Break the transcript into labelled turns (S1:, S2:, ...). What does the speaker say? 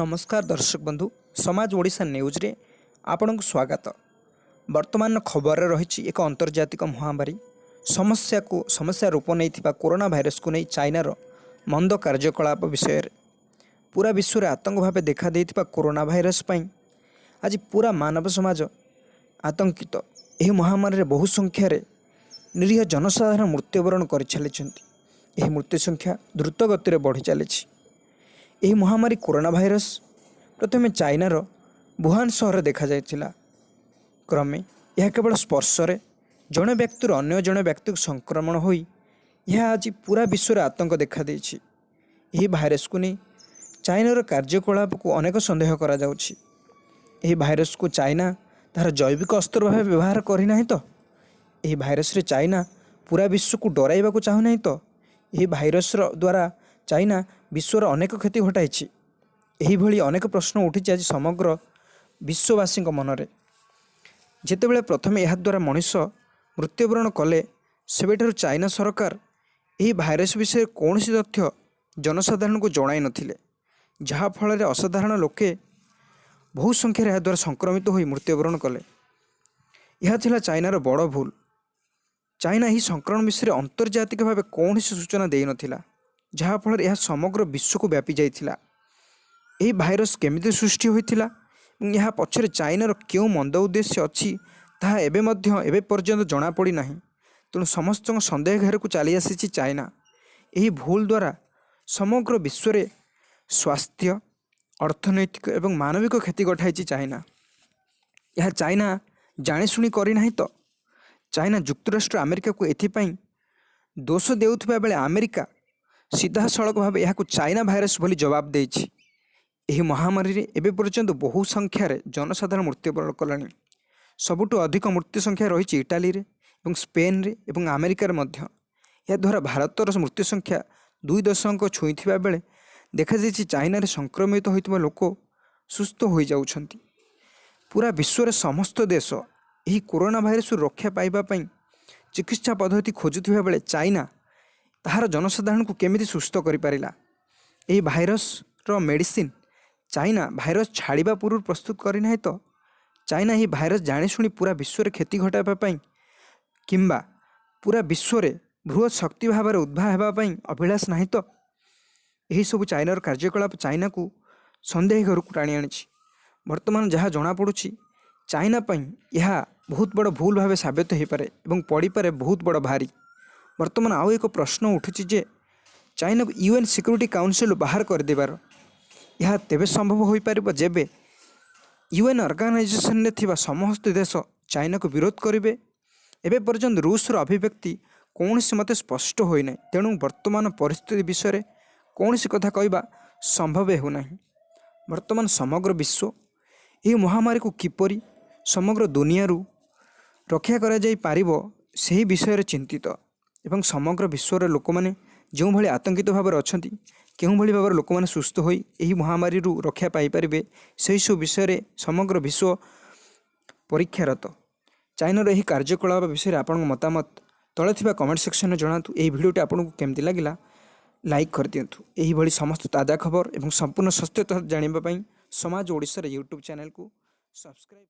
S1: ନମସ୍କାର ଦର୍ଶକ ବନ୍ଧୁ, ସମାଜ ଓଡ଼ିଶା ନ୍ୟୁଜ୍ରେ ଆପଣଙ୍କୁ ସ୍ୱାଗତ। ବର୍ତ୍ତମାନ ଖବରରେ ରହିଛି ଏକ ଆନ୍ତର୍ଜାତିକ ମହାମାରୀ ସମସ୍ୟାକୁ ସମସ୍ୟା ରୂପ ନେଇଥିବା କରୋନା ଭାଇରସକୁ ନେଇ ଚାଇନାର ମନ୍ଦ କାର୍ଯ୍ୟକଳାପ ବିଷୟରେ। ପୁରା ବିଶ୍ୱରେ ଆତଙ୍କ ଭାବେ ଦେଖାଦେଇଥିବା କରୋନା ଭାଇରସ ପାଇଁ ଆଜି ପୁରା ମାନବ ସମାଜ ଆତଙ୍କିତ। ଏହି ମହାମାରୀରେ ବହୁ ସଂଖ୍ୟାରେ ନିରୀହ ଜନସାଧାରଣ ମୃତ୍ୟୁବରଣ କରିଚାଲିଛନ୍ତି। ଏହି ମୃତ୍ୟୁ ସଂଖ୍ୟା ଦ୍ରୁତ ଗତିରେ ବଢ଼ି ଚାଲିଛି। ଏହି ମହାମାରୀ କରୋନା ଭାଇରସ ପ୍ରଥମେ ଚାଇନାର ବୁହାନ ସହରରେ ଦେଖାଯାଇଥିଲା। କ୍ରମେ ଏହା କେବଳ ସ୍ପର୍ଶରେ ଜଣେ ବ୍ୟକ୍ତିରୁ ଅନ୍ୟ ଜଣେ ବ୍ୟକ୍ତିକୁ ସଂକ୍ରମଣ ହୋଇ ଏହା ଆଜି ପୁରା ବିଶ୍ୱରେ ଆତଙ୍କ ଦେଖାଦେଇଛି। ଏହି ଭାଇରସକୁ ନେଇ ଚାଇନାର କାର୍ଯ୍ୟକଳାପକୁ ଅନେକ ସନ୍ଦେହ କରାଯାଉଛି। ଏହି ଭାଇରସକୁ ଚାଇନା ତାହାର ଜୈବିକ ଅସ୍ତ୍ର ଭାବେ ବ୍ୟବହାର କରିନାହିଁ ତ? ଏହି ଭାଇରସରେ ଚାଇନା ପୁରା ବିଶ୍ୱକୁ ଡରାଇବାକୁ ଚାହୁଁନାହିଁ ତ? ଏହି ଭାଇରସର ଦ୍ୱାରା ଚାଇନା ବିଶ୍ୱର ଅନେକ କ୍ଷତି ଘଟାଇଛି। ଏହିଭଳି ଅନେକ ପ୍ରଶ୍ନ ଉଠିଛି ଆଜି ସମଗ୍ର ବିଶ୍ୱବାସୀଙ୍କ ମନରେ। ଯେତେବେଳେ ପ୍ରଥମେ ଏହାଦ୍ୱାରା ମଣିଷ ମୃତ୍ୟୁବରଣ କଲେ, ସେବେଠାରୁ ଚାଇନା ସରକାର ଏହି ଭାଇରସ ବିଷୟରେ କୌଣସି ତଥ୍ୟ ଜନସାଧାରଣଙ୍କୁ ଜଣାଇ ନଥିଲେ, ଯାହାଫଳରେ ଅସାଧାରଣ ଲୋକେ ବହୁ ସଂଖ୍ୟାରେ ଏହାଦ୍ୱାରା ସଂକ୍ରମିତ ହୋଇ ମୃତ୍ୟୁବରଣ କଲେ। ଏହା ଥିଲା ଚାଇନାର ବଡ଼ ଭୁଲ। ଚାଇନା ଏହି ସଂକ୍ରମଣ ବିଷୟରେ ଆନ୍ତର୍ଜାତିକ ଭାବେ କୌଣସି ସୂଚନା ଦେଇନଥିଲା, ଯାହାଫଳରେ ଏହା ସମଗ୍ର ବିଶ୍ୱକୁ ବ୍ୟାପି ଯାଇଥିଲା। ଏହି ଭାଇରସ କେମିତି ସୃଷ୍ଟି ହୋଇଥିଲା ଏବଂ ଏହା ପଛରେ ଚାଇନାର କେଉଁ ମନ୍ଦ ଉଦ୍ଦେଶ୍ୟ ଅଛି, ତାହା ଏବେ ମଧ୍ୟ ଏବେ ପର୍ଯ୍ୟନ୍ତ ଜଣାପଡ଼ିନାହିଁ। ତେଣୁ ସମସ୍ତଙ୍କ ସନ୍ଦେହ ଘେରକୁ ଚାଲି ଆସିଛି ଚାଇନା। ଏହି ଭୁଲ ଦ୍ୱାରା ସମଗ୍ର ବିଶ୍ୱରେ ସ୍ୱାସ୍ଥ୍ୟ, ଅର୍ଥନୈତିକ ଏବଂ ମାନବିକ କ୍ଷତି ଘଟାଇଛି ଚାଇନା। ଏହା ଚାଇନା ଜାଣିଶୁଣି କରିନାହିଁ ତ? ଚାଇନା ଯୁକ୍ତରାଷ୍ଟ୍ର ଆମେରିକାକୁ ଏଥିପାଇଁ ଦୋଷ ଦେଉଥିବା ବେଳେ ଆମେରିକା ସିଧାସଳଖ ଭାବେ ଏହାକୁ ଚାଇନା ଭାଇରସ ବୋଲି ଜବାବ ଦେଇଛି। ଏହି ମହାମାରୀରେ ଏବେ ପର୍ଯ୍ୟନ୍ତ ବହୁ ସଂଖ୍ୟାରେ ଜନସାଧାରଣ ମୃତ୍ୟୁବରଣ କଲେଣି। ସବୁଠୁ ଅଧିକ ମୃତ୍ୟୁ ସଂଖ୍ୟା ରହିଛି ଇଟାଲୀରେ ଏବଂ ସ୍ପେନରେ ଏବଂ ଆମେରିକାରେ ମଧ୍ୟ। ଏହାଦ୍ୱାରା ଭାରତର ମୃତ୍ୟୁ ସଂଖ୍ୟା 2 ଦଶକ ଛୁଇଁଥିବା ବେଳେ ଦେଖାଯାଇଛି ଚାଇନାରେ ସଂକ୍ରମିତ ହୋଇଥିବା ଲୋକ ସୁସ୍ଥ ହୋଇଯାଉଛନ୍ତି। ପୁରା ବିଶ୍ୱରେ ସମସ୍ତ ଦେଶ ଏହି କରୋନା ଭାଇରସରୁ ରକ୍ଷା ପାଇବା ପାଇଁ ଚିକିତ୍ସା ପଦ୍ଧତି ଖୋଜୁଥିବା ବେଳେ ଚାଇନା ତାହାର ଜନସାଧାରଣଙ୍କୁ କେମିତି ସୁସ୍ଥ କରିପାରିଲା? ଏହି ଭାଇରସର ମେଡ଼ିସିନ ଚାଇନା ଭାଇରସ ଛାଡ଼ିବା ପୂର୍ବରୁ ପ୍ରସ୍ତୁତ କରିନାହିଁ ତ? ଚାଇନା ଏହି ଭାଇରସ ଜାଣିଶୁଣି ପୁରା ବିଶ୍ୱରେ କ୍ଷତି ଘଟାଇବା ପାଇଁ କିମ୍ବା ପୁରା ବିଶ୍ୱରେ ବୃହତ୍ ଶକ୍ତି ଭାବରେ ଉଦ୍ଭା ହେବା ପାଇଁ ଅଭିଳାଷ ନାହିଁ ତ? ଏହିସବୁ ଚାଇନାର କାର୍ଯ୍ୟକଳାପ ଚାଇନାକୁ ସନ୍ଦେହ ଘରକୁ ଟାଣି ଆଣିଛି। ବର୍ତ୍ତମାନ ଯାହା ଜଣାପଡ଼ୁଛି, ଚାଇନା ପାଇଁ ଏହା ବହୁତ ବଡ଼ ଭୁଲ ଭାବେ ସାବ୍ୟସ୍ତ ହୋଇପାରେ ଏବଂ ପଡ଼ିପାରେ ବହୁତ ବଡ଼ ଭାରି। ବର୍ତ୍ତମାନ ଆଉ ଏକ ପ୍ରଶ୍ନ ଉଠୁଛି ଯେ ଚାଇନାକୁ ୟୁଏନ୍ ସିକ୍ୟୁରିଟି କାଉନସିଲ୍ ବାହାର କରିଦେବାର ଏହା ତେବେ ସମ୍ଭବ ହୋଇପାରିବ, ଯେବେ ୟୁଏନ୍ ଅର୍ଗାନାଇଜେସନରେ ଥିବା ସମସ୍ତ ଦେଶ ଚାଇନାକୁ ବିରୋଧ କରିବେ। ଏବେ ପର୍ଯ୍ୟନ୍ତ ରୁଷର ଅଭିବ୍ୟକ୍ତି କୌଣସି ମତେ ସ୍ପଷ୍ଟ ହୋଇନାହିଁ। ତେଣୁ ବର୍ତ୍ତମାନ ପରିସ୍ଥିତି ବିଷୟରେ କୌଣସି କଥା କହିବା ସମ୍ଭବ ହେଉନାହିଁ। ବର୍ତ୍ତମାନ ସମଗ୍ର ବିଶ୍ୱ ଏହି ମହାମାରୀକୁ କିପରି ସମଗ୍ର ଦୁନିଆରୁ ରକ୍ଷା କରାଯାଇପାରିବ, ସେହି ବିଷୟରେ ଚିନ୍ତିତ ଏବଂ ସମଗ୍ର ବିଶ୍ୱର ଲୋକମାନେ ଯେଉଁଭଳି ଆତଙ୍କିତ ଭାବରେ ଅଛନ୍ତି, କେଉଁଭଳି ଭାବରେ ଲୋକମାନେ ସୁସ୍ଥ ହୋଇ ଏହି ମହାମାରୀରୁ ରକ୍ଷା ପାଇପାରିବେ, ସେହିସବୁ ବିଷୟରେ ସମଗ୍ର ବିଶ୍ୱ ପରୀକ୍ଷାରତ। ଚାଇନାର ଏହି କାର୍ଯ୍ୟକଳାପ ବିଷୟରେ ଆପଣଙ୍କ ମତାମତ ତଳେ ଥିବା କମେଣ୍ଟ ସେକ୍ସନରେ ଜଣାନ୍ତୁ। ଏହି ଭିଡ଼ିଓଟି ଆପଣଙ୍କୁ କେମିତି ଲାଗିଲା, ଲାଇକ୍ କରିଦିଅନ୍ତୁ। ଏହିଭଳି ସମସ୍ତ ତାଜା ଖବର ଏବଂ ସମ୍ପୂର୍ଣ୍ଣ ସତ୍ୟତା ଜାଣିବା ପାଇଁ ସମାଜ ଓଡ଼ିଶାର ୟୁଟ୍ୟୁବ୍ ଚ୍ୟାନେଲକୁ ସବସ୍କ୍ରାଇବ୍